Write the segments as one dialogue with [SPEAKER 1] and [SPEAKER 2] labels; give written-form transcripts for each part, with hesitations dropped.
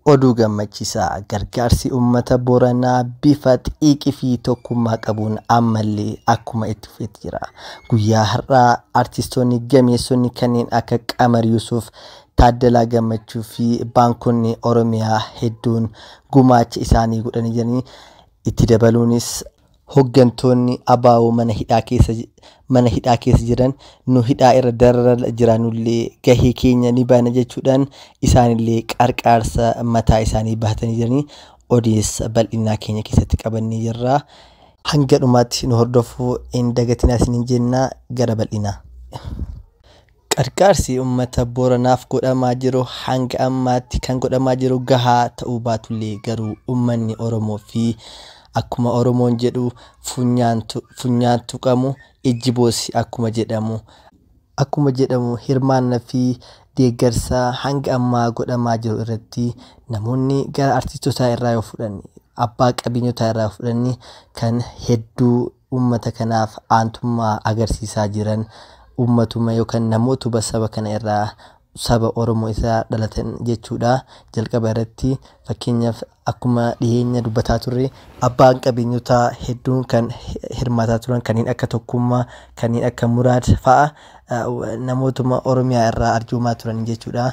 [SPEAKER 1] Oduu gammachiisaa gargaarsi uummata Booranaa bifa xiiqii fi tokkummaa qabuun ammallee akkuma itti fufeetti jira. Guyyaa har'aa artistoonni gameessonni kanneen akka Qamar Yuusuf, Taaddalaa Gammachuu fi baankonni Oromiyaa hedduun gumaacha isaanii godhanii jiranii itti dabaluunis hooggantoonni ABO mana hidhaa keessa jiran nu hidhaa irra dararaa jiranullee gahee keenya ni baana jechuudhaan isaanillee qarqaarsa mataa isaanii bahatanii jiranii odeessa bal'inaa keenya keessatti qabannee jirra. Hanga dhumaatti nu hordofuu hin dagatinaa isiniin jenna gara bal'inaa. Qarqaarsi uummata Booranaaf godhamaa jiru hanga ammaatti kan godhamaa jiru gahaa ta'uu baatullee garuu uummanni Oromoo fi akkuma Oromoon jedhu funyaan tuqamu ijji boossi akkuma jedhamu hirmaannaa fi deeggarsa hanga ammaa godhamaa jiru irratti namoonni gara artistootaa irraa yoo fudhanne abbaa qabeenyotaa irraa fudhanne kan hedduu uummata kanaaf aantummaa agarsiisaa jiran uummatuma yookaan namootuma saba kana irraa saba Oromoo isaa dhalatan jechuudha. Jalqaba irratti fakkeenyaaf akkuma dhiyeenya dubbataa turre abbaan qabeenyotaa hedduun kan hirmaataa turan kanneen akka Tokkummaa, kanneen akka Muraad fa'a namootuma Oromiyaa irraa arjoomaa turan jechuudha.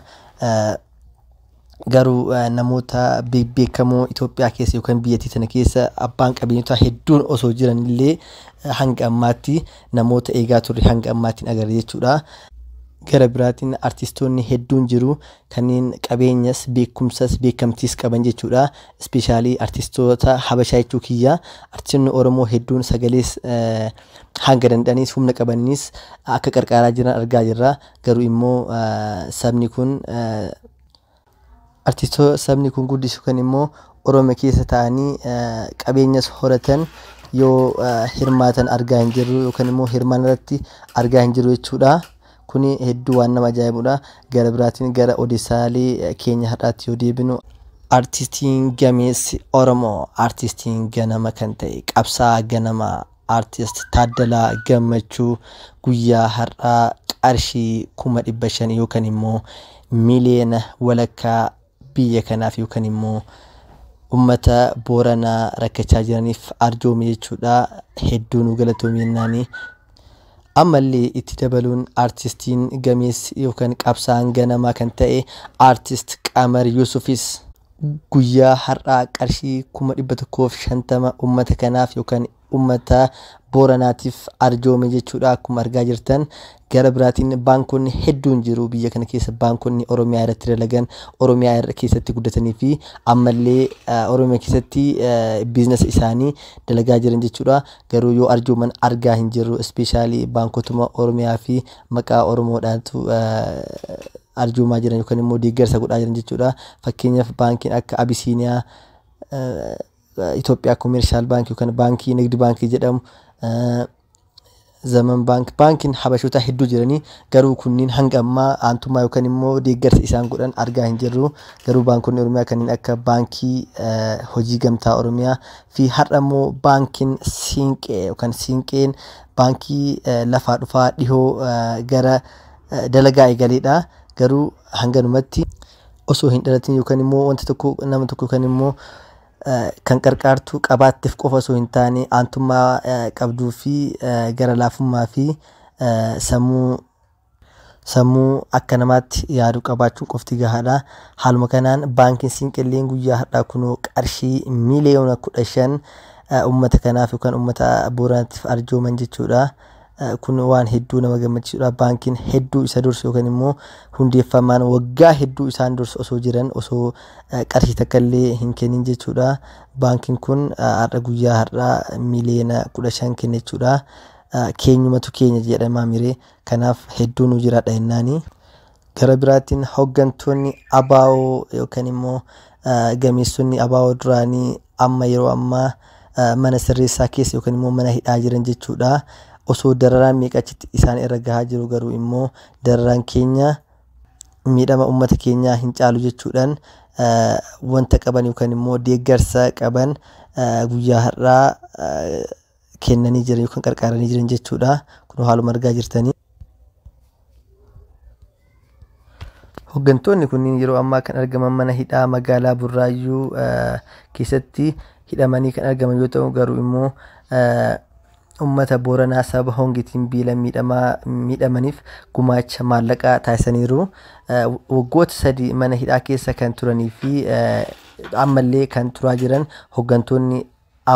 [SPEAKER 1] Garuu namoota bebbeekamoo Itoophiyaa keessa yookaan biyyattii sana keessa abbaan qabeenyotaa hedduun osoo jiranillee hanga ammaatti namoota eegaa turre hanga ammaatti hin agarre jechuudha. Gara biraatiin artistoonni hedduun jiru kanneen qabeenyas beekumsas beekamtiis qaban jechuudha. Ispeeshaalii artistoota Habashaa jechuu kiyya. Artistoonni Oromoo hedduun sagalees hanga danda'anis humna qabanis akka qarqaaraa jiran argaa jirra. Garuu immoo sabni kun artistoota sabni kun guddisu kan immoo Oromoo keessa taa'anii qabeenyas horatan yoo hirmaatan argaa hin jirru yookaan immoo hirmaannaa irratti argaa hin jirru jechuudha. Kuni hedduu waan nama ajaa'ibudha. Gara biraatiin gara odeessaalee keenya har'aatti yoo deebinu artistiin gameessi Oromoo artistiin ganama kan ta'e qabsaa'aa ganamaa artist Taaddalaa Gammachuu guyyaa har'aa qarshii 500,000 yookaan immoo miliyoona walakkaa biyya kanaaf yookaan immoo uummata Booranaa rakkachaa jiraniif arjoome jechuudha. Hedduu nu galatoomi jennaani. Ammallee itti dabaluun artistiin gameessi yookaan qabsaa'aan ganamaa kan ta'e artist Qamar Yuusufis guyyaa har'aa qarshii 150,000 uummata kanaaf yookaan uummata Booranaatiif arjoome jechuudha. Akkuma argaa jirtan gara biraatiin baankonni hedduun jiru biyya kana keessa baankonni Oromiyaa irratti dalagan Oromiyaa irra keessatti guddatanii fi ammallee Oromiyaa keessatti biizinasa isaanii dalagaa jiran jechuudha. Garuu yoo arjooman argaa hin jirru ispeeshaalii baankotuma Oromiyaa fi maqaa Oromoodhaatu arjoomaa jiran yookaan immoo deeggarsa godhaa jiran jechuudha. Fakkeenyaaf baankiin akka Abisiiniyaa, Itoophiyaa Koomershaal Baankii yookaan baankii Nigdi Baankii jedhamu, Zaman Baank, baankiin Habashoota hedduu jiranii garuu kunniin hanga ammaa aantummaa yookaan immoo deeggarsa isaan godhan argaa hin jirru. Garuu baankonni Oromiyaa kanneen akka baankii Hojii Gamtaa Oromiyaa fi har'a immoo baankiin Siinqee yookaan Siinqeen baankii lafaa dhufaa dhihoo gara dalagaa eegaleedha. Garuu hanganumatti osoo hin dhalatin yookaan immoo wanta tokko nama tokko yookaan immoo kan qarqaartu qabaatteef qofa osoo hin taane aantummaa qabduu fi gara laafummaa fi sammuu akka namaatti yaadu qabaachuun qofti gahaadha. Haaluma kanaan baankiin Siinqilleen guyyaa har'aa kunoo qarshii miliyoona 15 uummata kanaaf yookaan uummata Booranaatiif arjooman jechuudha. Kun waan hedduu nama gammachiisudha. Baankiin hedduu isa dursu yookaan immoo hundeeffamaan waggaa hedduu isaan dursu osoo jiran osoo qarshii takka illee hin kennin jechuudha. Baankiin kun har'a guyyaa har'aa miliyoona 15 kenne jechuudha. Keenyumatu keenya jedhamaa miree kanaaf hedduu nu jiraadha jennaani. Gara biraatiin hooggantoonni ABO yookaan immoo gameessonni ABO duraanii amma yeroo ammaa mana sirreessaa keessa yookaan immoo mana hidhaa jiran jechuudha. Osoo dararaan meeqa achitti isaan irra gahaa jiru garuu immoo dararaan keenya miidhama uummata keenyaa hin caalu jechuudhaan wanta qaban yookaan immoo deeggarsa qaban guyyaa har'aa kennanii jiran yookaan qarqaaranii jiran jechuudha. Kun haaluma argaa jirtanii. Hooggantoonni kunniin yeroo ammaa kan argaman mana hidhaa magaalaa Burraayyuu keessatti hidhamanii kan argaman yoo ta'u, garuu immoo uummata Booranaa sababa hongeetiin beela miidhamaniif gumaacha maallaqaa taasisaniiru. Waggoota 3 mana hidhaa keessa kan turanii fi ammallee kan turaa jiran hooggantoonni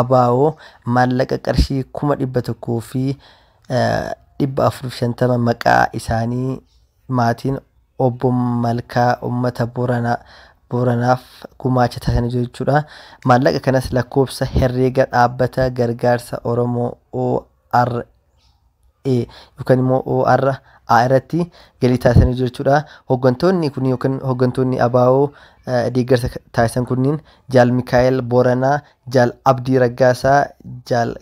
[SPEAKER 1] ABO maallaqa qarshii 100,450 maqaa isaanii maatiin obbo Malkaa uummata Booranaaf gumaacha taasisanii jiru jechuudha. Maallaqa kanas lakkoofsa herreega dhaabbata gargaarsa Oromoo ORA yookaan immoo ORA irratti galii taasisanii jiru jechuudha. Hooggantoonni kun yookaan hooggantoonni ABO deeggarsa taasisan kunniin Jaal Mikaa'el Booranaa, Jaal Abdii Raggaasaa, Jaal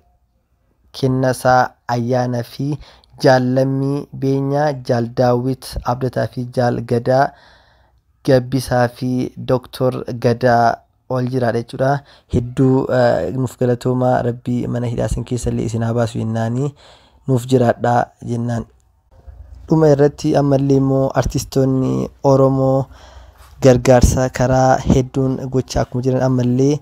[SPEAKER 1] Kennasaa Ayyaanaa fi Jaal Lammii Beenyaa, Jaal Daawit Abdataa fi Jaal Gadaa Gabbisaa fi Dooktor Gadaa ol jiraadha jechuudha. Hedduu nuuf galatoomaa, Rabbii mana hidhaa isin keessallee isin haa baasu jennaanii nuuf jiraadhaa jennaan. Dhuma irratti ammallee immoo artistoonni Oromoo gargaarsa karaa hedduun gochaa akkuma jiran ammallee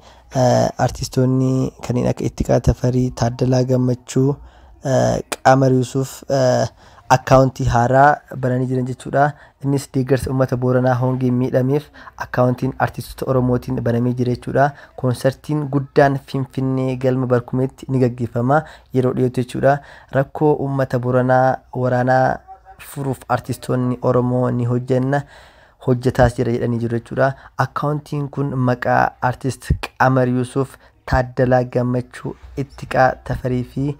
[SPEAKER 1] artistoonni kanneen akka Ittiqaa Tafarii, Taaddalaa Gammachuu, Qamar Yuusuf akkaawuntii haaraa bananii jiran jechuudha. Innis deeggarsa uummata Booranaa hongeen miidhameef akkaawuntiin artistoota Oromootiin banamee jira jechuudha. Koonsartiin guddaan Finfinnee galma Barkumeetti ni gaggeeffama yeroo dhiyootti jechuudha. Rakkoo uummata Booranaa waraanaa furuuf artistoonni Oromoo ni hojjenna, hojjetaas jira jedhanii jiru jechuudha. Akkaawuntiin kun maqaa artist Qamar Yuusuf, Taaddalaa Gammachuu, Ittiqaa Tafarii fi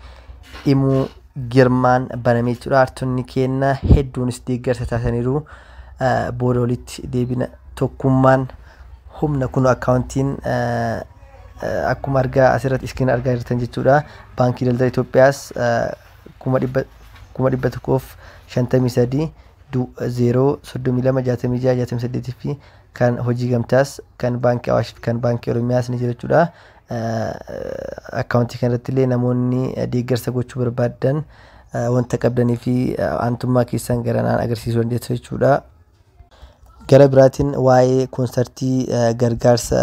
[SPEAKER 1] Dhimuu Girmaan banamee jechuudha. Artistoonni keenya hedduunis deeggarsa taasisaniiru. Booda walitti deebina, tokkummaan humna. Kun akkaawuntiin akkuma argaa asirratti iskiriin argaa jirtan jechuudha. Baankii Daldala Itoophiyaas 153,000 0 32 66 68 fi kan hojii gamtaas, kan baankii Awaash fi kan baankii Oromiyaas ni jira jechuudha. Akkaawuntii kanarratti illee namoonni deeggarsa gochuu barbaadan wanta qabdanii fi aantummaa keessan garanaan agarsiisuu dandeessu jechuudha. Gara biraatiin waa'ee koonsartii gargaarsa